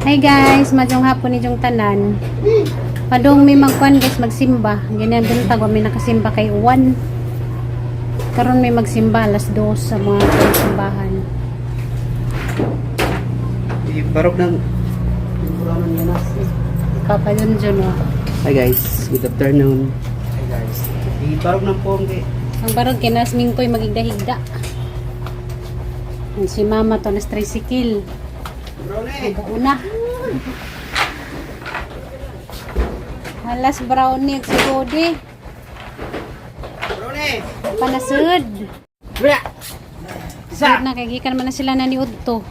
Hi guys, maayong hapon ninyong tanan. Padong may magkuan guys, magsimba. Ganyan buntag wa may nakasimba kay uwan. Karon may magsimba alas 2 sa mga simbahan. Barog ng Puranan niya na. Papa Junjun oh. Hi guys, good afternoon. Hi guys. Barog ng pongge. Ang barog kinas mingkoy magigdahigda. Ang si mama to nas tricycle. Brownie. Una. Halas brownie si Gode. Brownie. Panasud. Bra. Sa na kay gikan man na sila na ni Udto.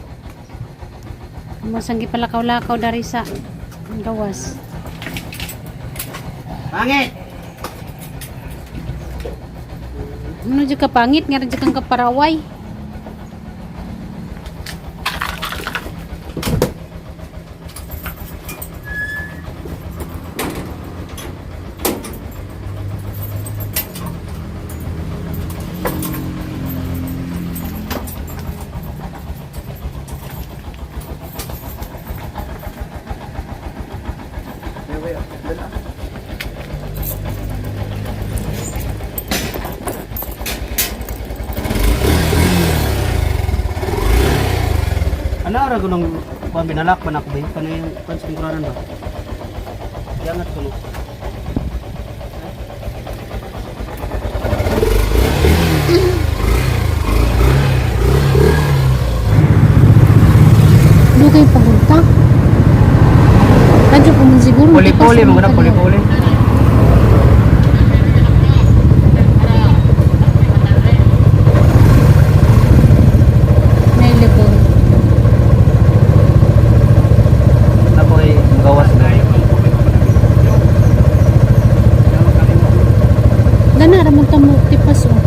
Amo sang gipalakaw-lakaw dari sa gawas. Pangit. Ano jud ka pangit nga ra jud kang kaparaway. Ano ara ko nung kuan binalak man ako ba? Paano yung kuan sa tingkuranan ba? Yangat ko no. Ano kay pagunta? Radyo ko man siguro. Puli-puli mo na puli-puli. Nailipon. Ako ay gawas na. Dana ra man ta mo tipas oh.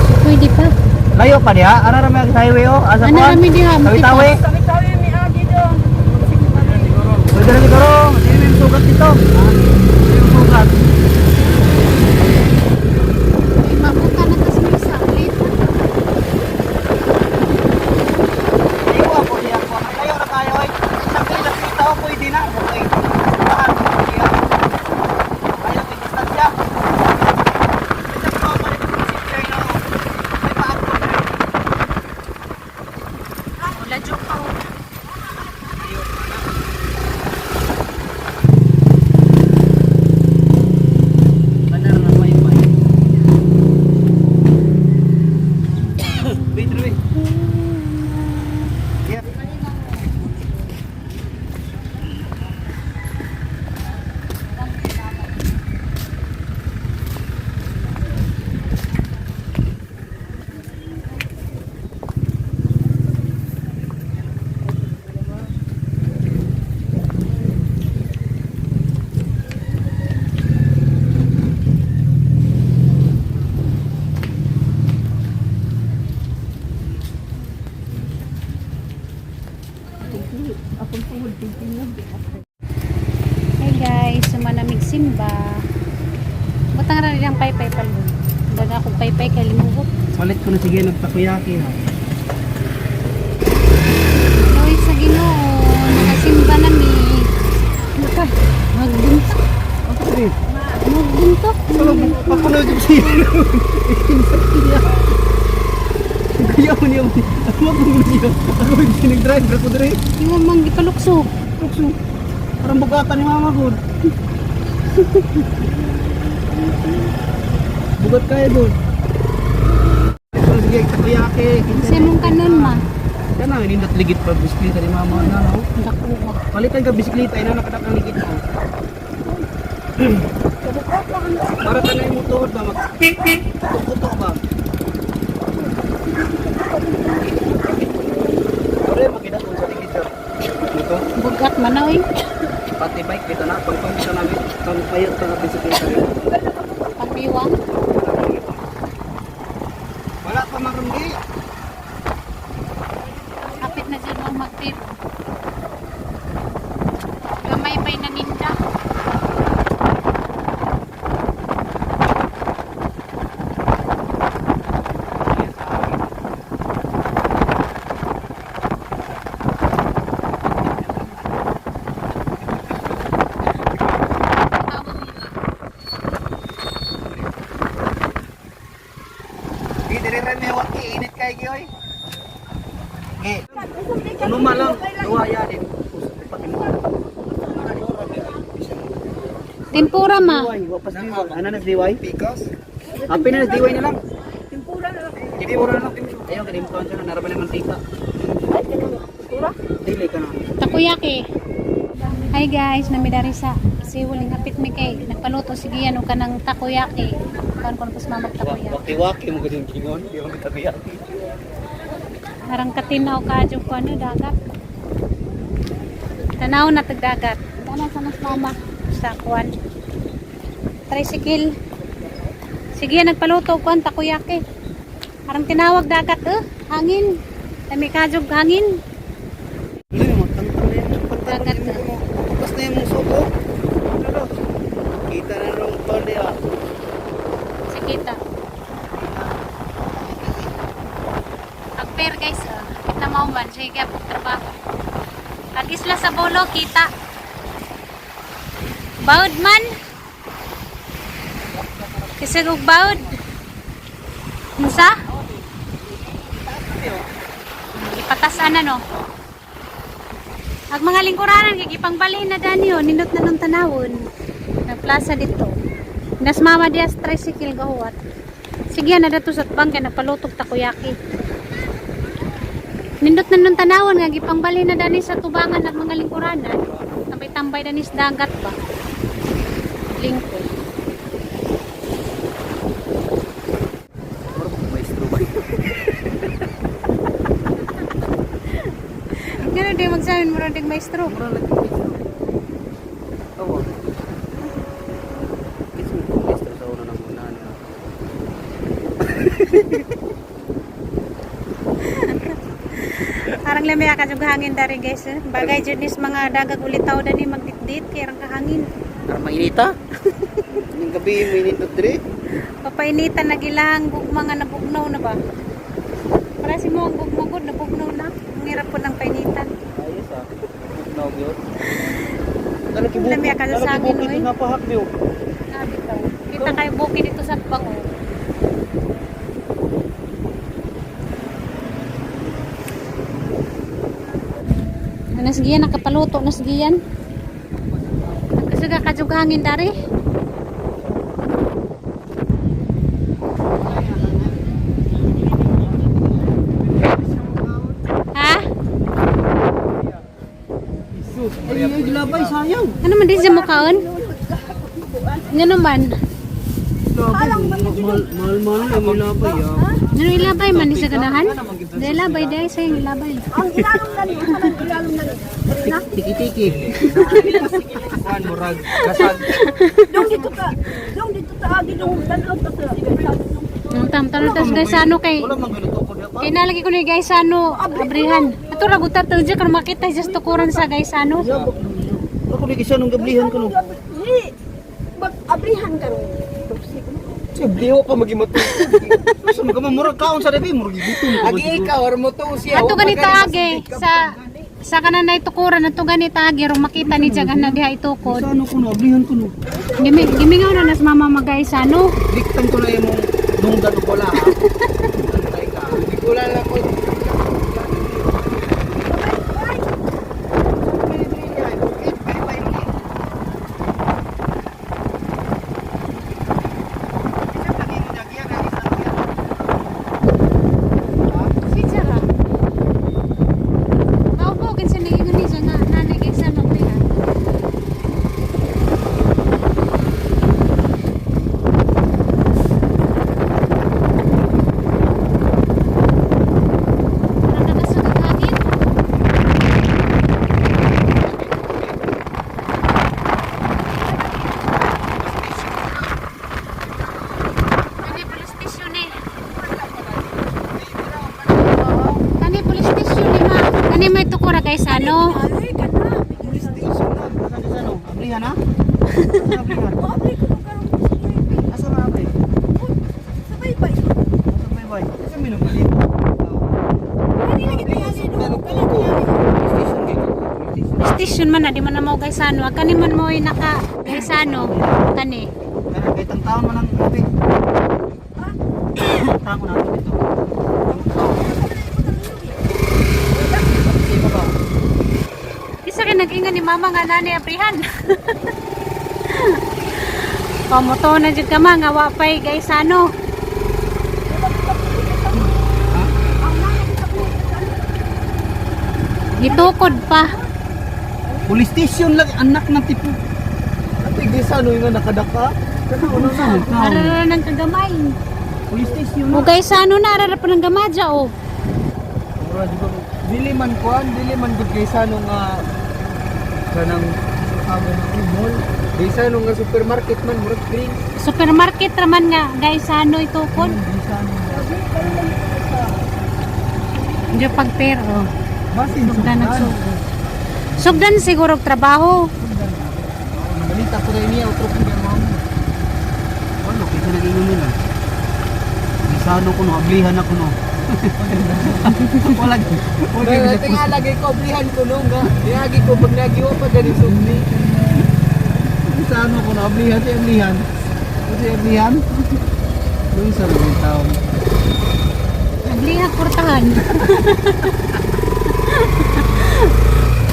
So, pwede pa. Layo pa diha, ara ra may highway oh, asa Ana ra mi diha mo Tawi-tawi. tipas. Pwede na siguro, hindi may sugat dito. Hindi may sugat. Ay, mabuta na tas misa. Late. Layo ako diha ko. Layo ra kayo ay. Isang kilo kita oh, pwede na. Okay. Mahal ko diha. Ayaw kay distansya. Ito ko balik ko si China. May paabot na. Wala joke pa oh. Banar na may may. Wait, wait. Yeah. Hey guys, sumanamig simba. Butang ra nilang paypay palun. Daga akong paypay kay limuhot. Palit ko na sige nagtakoyaki ha. Loy sa Ginoo, nakasimba na mi. Naka, magbuntok, Okay. magbuntok. Solo papuno jud siya. Kaya mo niya. Ako mo niya. Ako yung sinag-drive ako dire. Imo mang gipalukso. Lukso. Parang bugatan ni mama ko. Bugat kayo doon. Solo sige takoyaki. Sa imong kanon ma. Kana nindot ligit pa bisikleta ni mama na no. Dako ba. Palitan ka bisikleta ina nakadak ang ligit mo. Para tanay mo tuhod ba mag kuto ba? Ore makita ko sa ligid sir. Dito Bugat man na oy. pati bike dito na pang pang namin pang payot ka nga bisikleta rin. Pagbiwang. Wala pa marundi. Kapit na dyan ang magtip. Gamay pa'y naninda. Diwaya din. Pati mo. Tempura ma. Diway, wapas diway. Ano na diway? Pikas. Apin na diway na lang. Tempura na lang. Tempura na lang. Ayaw, kadimpuan siya. Naraba naman mantika. Ay, ganun. Tempura? Dili ka na. Takoyaki. Hi guys, namidari sa Siwuling hapit mi kay nagpaluto sige yan og kanang takoyaki. Kan kon pus mamag takoyaki. Waki-waki mo kasi gingon. Di mo takoyaki. Arang katinaw ka jud ko ano dagat. Tanaw na tag dagat. Tanaw sa mas mama sa kuan. Tricycle. Sige nagpaluto kuan takoyaki. Arang tinawag dagat eh, hangin. Lami ka jud hangin. Dili mo tangtang na yan. Dagat. Bukas na yung suko. Ano? Kita na rin ang ah. Sige ta. Agper guys, ah. Kita mao man sige trabaho. Ag isla sa bolo kita. Baud man. Kasi og baud. Unsa? Ipatasan na no. Ag mga lingkuranan kay gipangbalhin na dani oh, nindot na nung tanawon. Nagplaza dito. Nas mama dias tricycle gahuwat. Sige na dato sa bangka nagpalutog takoyaki. Nindot na nung tanawon nga gipangbalhin na dani sa tubangan ng mga lingkuranan. Tambay-tambay dani sa dagat ba. Lingkod. Mura ba maestro ba? Ganun din magsabi mo rin maestro. Mura lang yung maestro. Oo. Kasi mo maestro sa una nang una na. Parang lamaya ka yung hangin dari guys. Eh. Bagay jud nis mga dagag ulitaw dani magditdit kay rang kahangin. Para mainita. Ning gabi mainit na dire. Papainitan na gilang gugma nga nabugnaw na ba? Para si mo ang gugma gud nabugnaw na. Ang hirap po ng painitan. Ayos ah. Bugnaw gyud. Lalaki bukid. Lamia ka sa akin, Lalaki oy. bukid nga pahak diyo. Grabe to. Kita kayo bukid dito sa bango. Nasgiyan, nakapaluto, nasgiyan. Nagkasuga ka hangin dari. Ha? Ay, ay, labay sayang. Ano man din siya mukhaon? Nga naman. Mahal, mahal, mahal na may labay ah. Ano ilabay man ni sa ganahan? Di ilabay, di ay sayang ilabay. Ang ilalom na ni, ang ilalom na ni. Karina? Tiki-tiki. Kuan murag gasag. Dong dito ka, dong dito ta agi dong tanaw ta sa. Ang tam tanong tas guys ano kay Wala man galuto ko diya pa. kay nalagi ko ni guys ano abrihan. Ato ra gutab tawag kan makita just tukuran sa guys ano. Ako di kisya nung gablihan ko no. Di, bag abrihan ka ron. Siya bliho pa magimato. Masa mo ka man murag kaon sa dabi murag gutom ko. Agi ikaw or mo to siya. Ato ganita age sa sa kanan na itukuran ato ganita age rong makita ni jagan na diha itukod. Sa ano ko no, ablihan ko no. Gimi gimingaw na nas mama magay sa ano. Diktan ko na imong dunggan og wala ha. Antay ka. Di ko lang ako. Si Jara. Kaupo kinsa ni ingon ni nga nanay kay sa abrihan. Nakakasagad hangin. Kani police station eh. Kani police station ni ma. Kani may tukura guys ano. Ay, ka na. Police station na. Asa ka sa ano? Ablihan ha? Asa ablihan? O, abri ko nung karon. Asa man abri? Sa baybay. Asa may bay? Asa may nagpalit? Kanina kita yan eh, dong. Kanina yan eh. Station kay ko. Station man na di man na mo guys ano. Kani man mo naka guys ano. Kani. Kaya kahit ang taon man ang abi. Taon na dito. Ang taon. Sa ba? nag-ingon ni mama nga nani aprihan. Pamuto na jud ka ma nga wa pay guys ano. Gitukod pa. Police station lang anak ng tipo. Ate, gisa no nga nakadaka. Kana ano na. Arara ng kagamay. Police station. O guys ano na arara pa ng gamadya oh. Mura di ba? Dili man kuan, dili man gud kaysa no nga kanang tawag na mall. Kaysa no nga supermarket man murag green. Supermarket raman nga guys ano itukod. Kaysa no. Diyo pagpero. Basin Sugdan nagsugod. Sugdan siguro og trabaho. Balita ko rin niya otro kung ma'am. Wala kaysa nag-ingon nila. Kaysa no kuno ablihan ako no. Wala. Wala Wala tinga lagi ko oblihan ko no nga. Niagi ko pag nagiwa pa gani sugni. Kaysa no kuno ablihan si ablihan. Kasi ablihan. Doon sa mga tao. Ablihan kurtahan.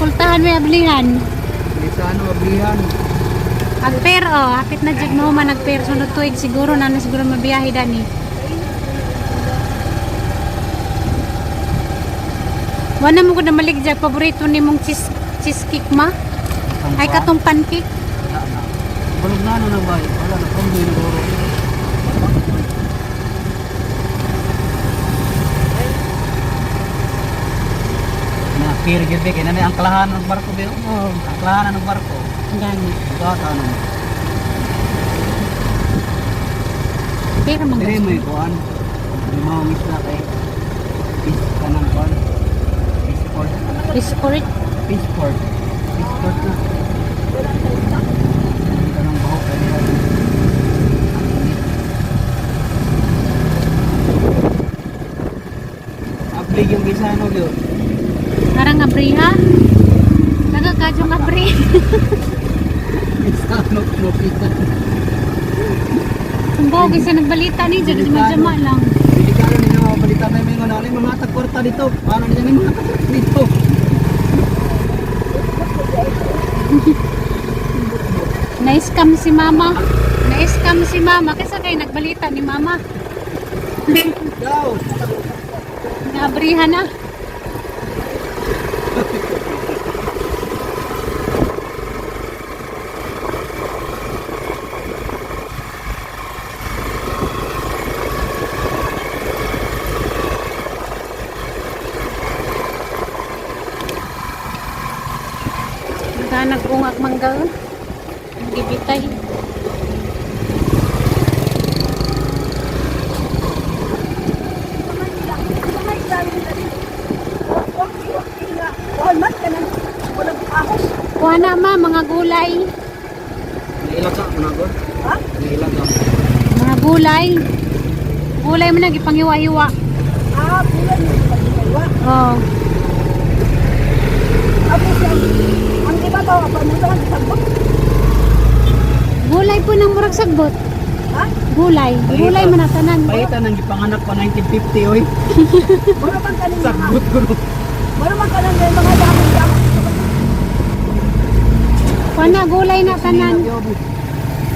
Kultahan may ablihan. Kaysa no ablihan. Agper oh, hapit na jud mo man agper sunod tuig siguro na na siguro mabiyahe dani. Wala mo ko na maligja paborito nimong cheesecake ma. Ay katong pancake. Wala na. Balog na ano na ba? Wala na pamdoy na guro. Na pier gyud kay na ang klahan ng barko biyo. Oh, Ang klahan ng barko. gani. Ito ano. Pero man Dire mo kuan. Limang isda kay fish kanang kuan. Fish port. Biscuit. Fish port. Fish port na. Kanang bahok kay diha. Ablig yung gisano gyud. Karang abriha. Naga kadyong abri. Gisano no kita. Kumbaga kasi nagbalita ni jud jama lang. Delikado ninyo mga balita may mga ano, mga tagkwarta dito. Paano niya may mga tagkwarta dito? Na-scam si mama. Na-scam si mama kasi kay nagbalita ni mama. Go! Naabrihan na. Naghanag-ungak mangga. Oh. Gibitay. Kuha na ma, mga gulay. Nailag ka, mga god. Ha? Nailag ka. Mga gulay. Gulay mo na, gipanghiwa-hiwa. Ah, bulan yung pagkakaiwa. Oh. Ako siya, ang iba ba, pamutan ang sagbot. Gulay po ng murag sagbot. Ha? Gulay. Gulay mo na tanan. Pahitan ang gipanganak pa 1950 oy. Wala man kanin mga, Sagbot ko no. wala man kanin mga damo-damo. Kuha na, gulay na tanan.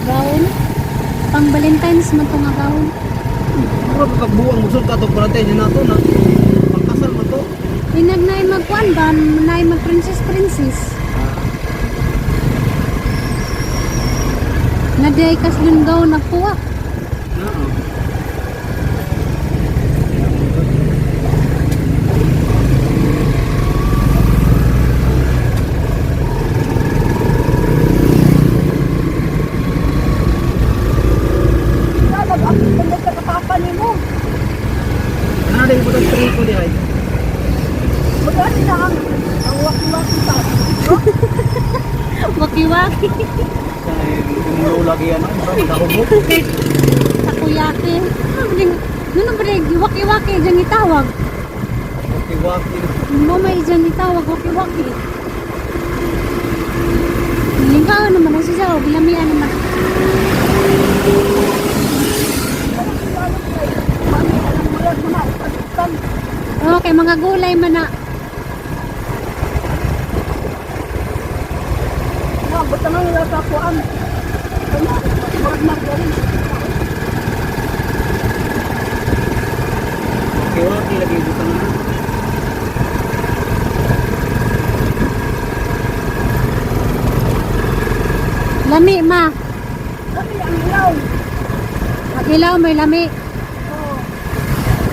Gaon. Pang Valentine's man to nga gaon. Mura pa pagbuang musul ka to quarantine na to na. Pagkasal man to. Inag na magkuan ba? Nay mag princess princess. Naday kas dun gaon nagpuwa. Oo. Nag-apit ka sa kapapa ni mo. Ano din po tong ko di ay. Magkano na ang waki-waki pa. Waki-waki. Ay, umulo lagi ano, mura magkahubog. Takoyaki. Ano ba rin? Waki-waki dyan itawag. Waki-waki. Mo may dyan itawag waki-waki. Lingkaw naman ang siya. Bilamian naman. Okay, mga gulay man na. Ba't ang nga sa kuan? Ano? Murag margarine. Okay, wala lagi butang na. Lami ma. Dami ang ilaw. Ang ilaw may lami. Oo.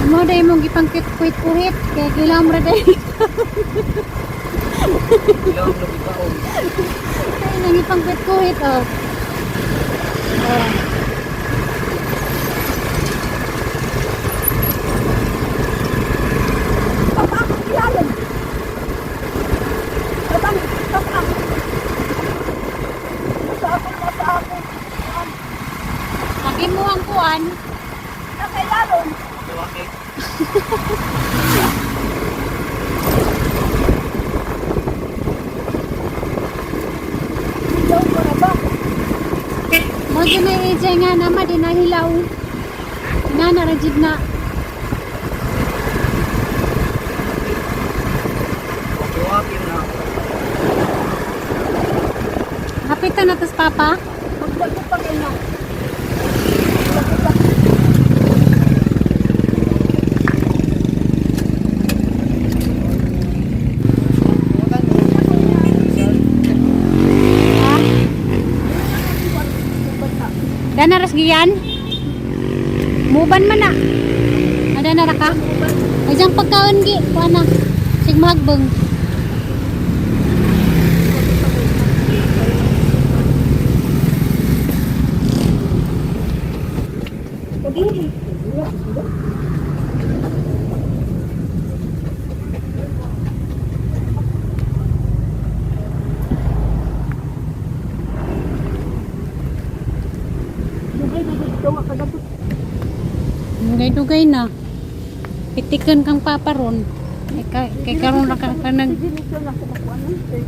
Mo day mong gipangkit-kuit-kuit kay gilaw mo ra day. Ilaw lagi kaon. Kay nang ipangkuit-kuit oh. Oh. Papa ako ilalim. Tatang, tatang. Nasa ako, nasa ako. Lagi mo ang kuan. Nasa ilalom. Okay. Ilaw ko na ba? Mo gyud na AJ nga nama di nahilaw. Nana ra jud na. Okay, okay na. Hapitan na tas papa. Maglago pa kayo na. Maglago pa. Ha? Dana ras giyan? Muban man na. Ada na ra ka? Ay diyang pagkaon gi, kuan na. Sig mahagbong. Pag-ihi. Dugay, dugay, ikaw nga kagato. Dugay-dugay na. Pitikan kang papa ron. Kay, kay karon ra ka, ka nag Sige, nito na ako makuha ng steak.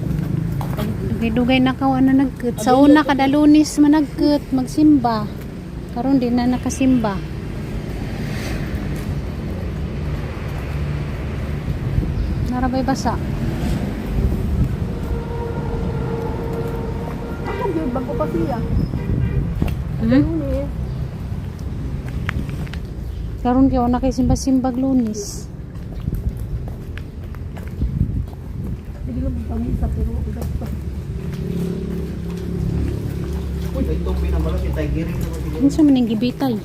dugay-dugay na ka na nagkut. Sa una kada Lunes managkut magsimba. Karon di na nakasimba. Narabay basa. Ako gyud bago pa siya. Hmm? Lunes. Karon kay una kay simba-simbag Lunes. Sige lang pamisa pero ugat pa. Uy, may tubig na malaki tayo giring na siguro. Unsa man ning gibitay?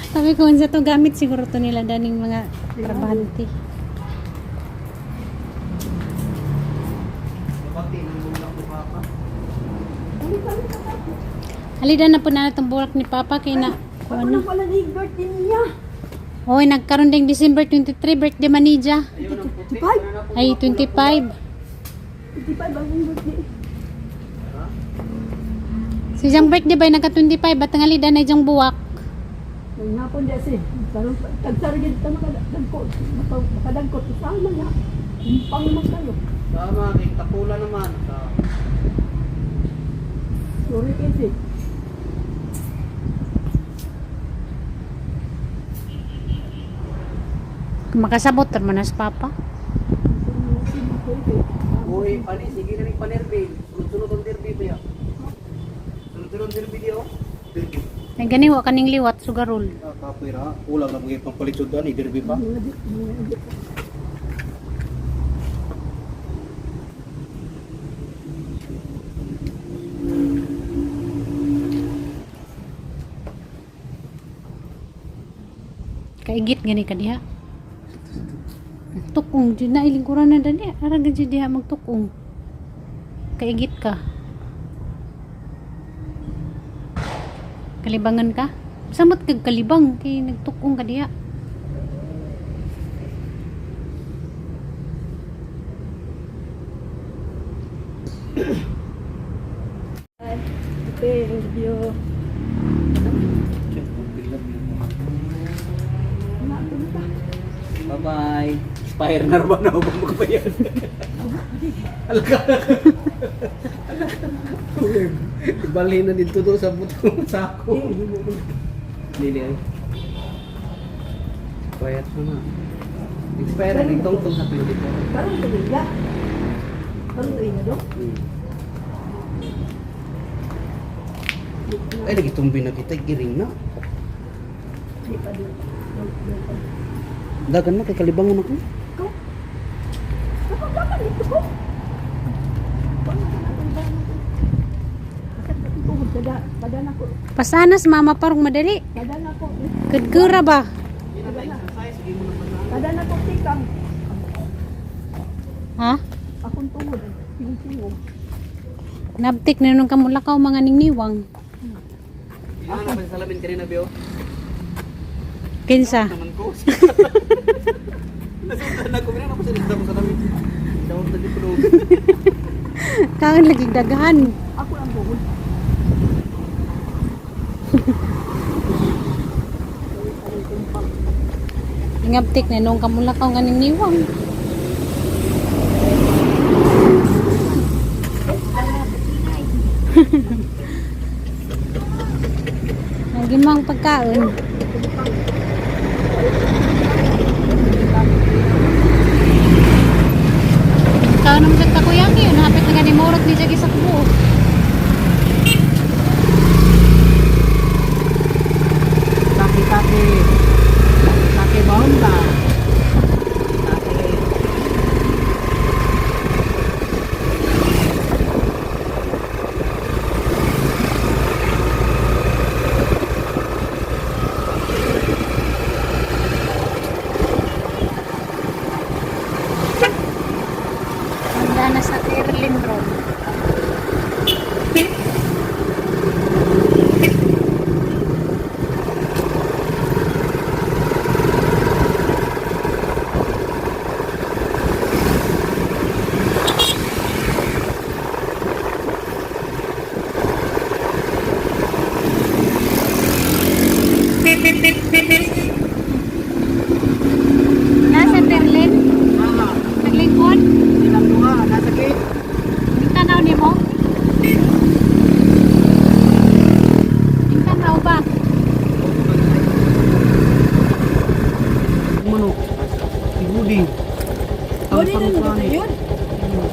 Sabi ko, unsa to gamit siguro to nila daning mga trabahante. Kapag tinulong ko papa. Halida na po na itong bulak ni Papa kay na Wala ano. wala ni birthday niya. Oy, nagkaroon ding December 23 birthday manija. Ayun ang puti. 25. Ay 25. 25 ang birthday. Si Jang birthday ba nagka 25 at ngalida na jang buwak. Nangapon di si. Karon tagsarigid ta makadagko. Makadagko sama na. Umpang man kayo. Tama, kay takula naman. Sorry kasi. Makasabot ra man as Papa. Uy, pani, sige na rin panerbi. Sunod-sunod ang derby pa ya. Sunod-sunod ang derby di oh. Derby. Ay gani wa kaning liwat sugarol. Ah, kapoy ra. Kulang na mga pampalitsod doon, derby pa. Kaigit gani ka diha. Tukong jud na ilingkuran na dani. Ara gid diha magtukong. Kaigit ka. Kalibangan ka? Samot kag kalibang kay nagtukong ka diha. Thank you. Bye-bye. Expire na ba na ba magbayad? Alaka. Ibalhin na dito doon sa butong sako. Dili ay. Bayad mo na. Expire na itong sa 24. Karon tuig ya. Karon tuig na do. Ay, lagi tumbi na kita, giring na. Di pa di. Dagan na, kay kalibangon ako. Ko. Kapag dapat dito ko. Paano ka na itong bahay ko? Bakit ka tuhod? Kada, kada na ko. Pasanas mama parang madali. Kada na ko. Kudkura ba? Kada na ko tikang. Ha? Akong tuhod. Yung tingog. Nabtik na nung kamulakaw mga ningniwang. Ano na pa sa salamin kanina, Bio? Kinsa? Naman ko. Nasundan ako, meron ako sa ko sa salamin. Dawag na di ko. Kaon lagi daghan. Ako ang tuhod. Ingabtik na nung kamulakaw nga ningniwang. Ang gimang pagkaon. Kaon naman sa takoyaki, yun. Hapit na gani morot ni Jagi sa kubo. Taki, taki. Taki bomba. Taki. Handa na sa Erlin Road. Nasa Berlin? Ah, Naglingkod? silang duha, nasa gate. Yung tanaw ni mo? Yung tanaw ba? Mano, Sigudi. Pwede na nito yun.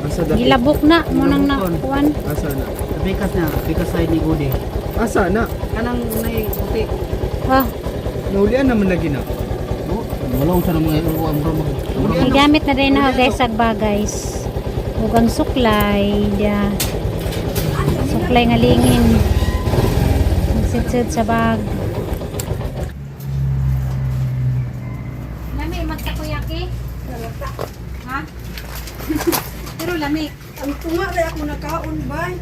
Asa dapit? Gilabok na, munang nakuan. Asa na? Bikas na, bikas side ni Gudi. Asa na? Kanang nay puti. Ah, Nahulian naman lagi na. Oh, wala sa mga uwan bro. gigamit na rin ako guys agba guys. Ug ang suklay, dia. Suklay nga lingin. Magsidsid sa bag. Lami magtakoyaki? Ha? Pero lami. Ang tunga rin ako nakaon bay.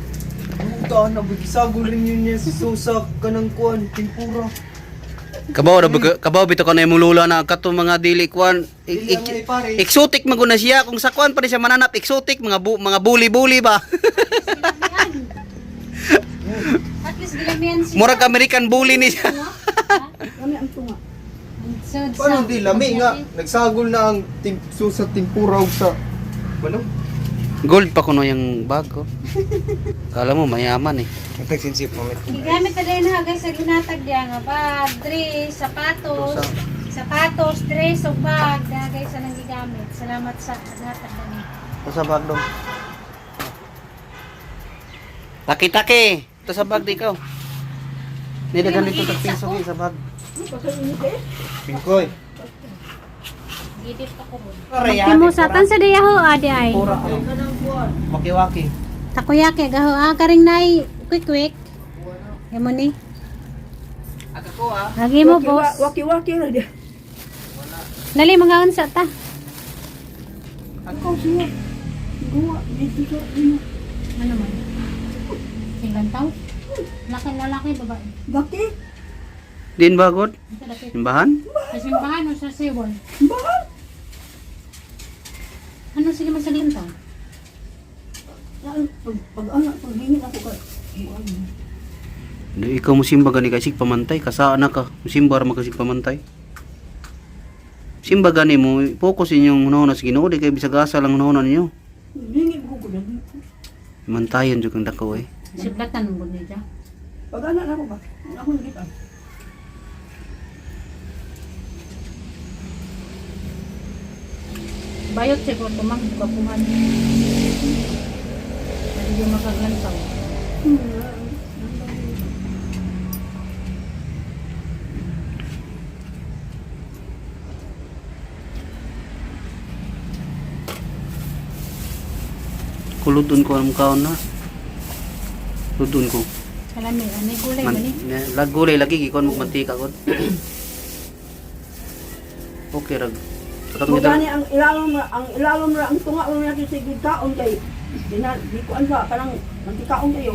Buta na, bigisagol rin yun niya si Susa kanang kuan, tempura. Kabaw ra kabaw bitaw ka na imong lula na kato mga dili kwan. Dili ang may pare. Exotic man gud na siya kung sa kwan pa rin siya mananap exotic mga mga buli-buli ba. At least gilamian siya. Murag American bully ni siya. Kami ang tunga. Sud sa- Paano di lami nga? Nagsagol na ang susa tempura og sa ano? Gold pa kuno yung bag ko. Kala mo mayaman eh. Gigamit na din ha guys sa ginatag diya nga bag, dress, sapatos, sapatos, dress o bag diya guys sa nang gigamit. Salamat sa ginatag dani. Ito sa bag dong. Taki-taki. Ito sa bag di ikaw. Nidagan dito tag piso kay sa bag. Pingkoy. Gidit ako mo. Timo sa tan sa diya ho adi ay. Pura ano. Waki-waki. Takoyaki gaho ah karing nay quick quick. Imo ni. Aga ko ah. Lagi mo boss. Waki-waki ra dia. Dali mga unsa ta. Ako siya. Guwa dito sa inyo. Ano man? Ilan taw? Laki lalaki babae. Baki? Din ba god? Sa dapit. Simbahan? Sa simbahan o sa sewol? Bakit? Ano sige man sa taw? Pag pag anak pag hingin ako ka. Hindi ikaw musimba gani kay sig pamantay kasaan na ka. Musimba ra man ka sig pamantay. Simba gani mo focus inyong hunahuna sa Ginoo di kay bisag asa lang hunahuna ninyo. Hingin ko ko dali. Mantayon jud kang dako eh. Siblatan mo gud niya. Pag anak na ako ba? Ako nakita. Bayot siguro tumang kapuhan. Hindi makagantaw. Kuludon ko ang kaon na. Kuludon ko. Kalami, anay gulay Man, man ni. gulay lagi gikon mo mantika kon. Okay rag. Katong Mo gani ang ilalom ra ang tunga mo na sige kaon kay di na di kuan ba kanang magkikaon kayo.